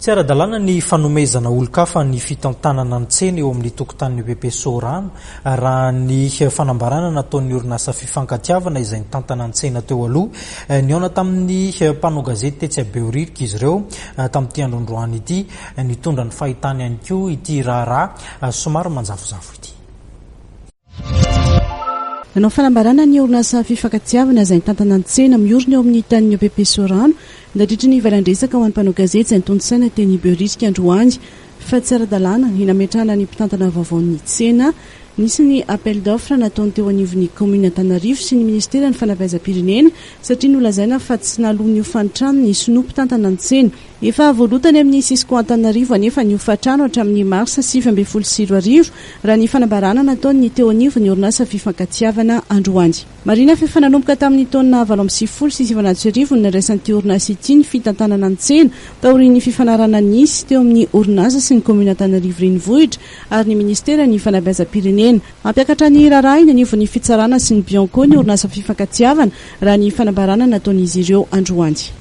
Tsy ara-dalàna ny fanomezana olon-kafa ny fitantanana ny tsena eo amin'ny tokotanin'ny EPP Soarano, raha ny fanambarana nataon'ny orinasa Fifankatiavana izay nitantana ny tsena teo aloha. Nihaona tamin'ny mpanao gazety tetsy Behoririka izy ireo tamin'ity andro androany ity, nitondra ny fahitany ihany koa ity raharaha somary manjavozavo ity. Nanao fanambarana ny orinasa Fifankatiavana izay nitantana ny tsena miorina eo amin'ny tanin'ny EPP Soarano nandritry ny valan-dresaka ho an'ny mpanao gazety izay notontosaina teny Behoririka androany fa tsy ara-dalàna ny nametrahana ny mpitantana vaovaon'ny tsena. Nisy ny appel d'offre nataony teo anivon'ny kaominina Antananarivo sy ny ministeran'ny fanabeazam-pirenena satria nolazaina fa tsy naloa ny hofan-trano ny sinoa mpitantana ny tsena. Efa voaloa tany amin'ny Cisco Antananarivo anefa ny hofan-trano hatramin'ny marsa 2019, raha ny fanambarana nataon'ny teo anivon'ny orinasa Fifankatiavana androany. Marihina fa efa nanomboka tamin'ny taona 1998 no nandraisan'ity orinasa ity ny fitantanana ny tsena, taorian'ny fifanarahana nisy teo amin'ny orinasa sy ny kaominina Antananarivo Renivohitra ary ny ministeran'ny fanabeazam-pirenena. Hampiakatra ny raharaha eny anivon'ny fitsarana sy ny Bianco ny orinasa Fifankatiavana, raha ny fanambarana nataon'izy ireo androany.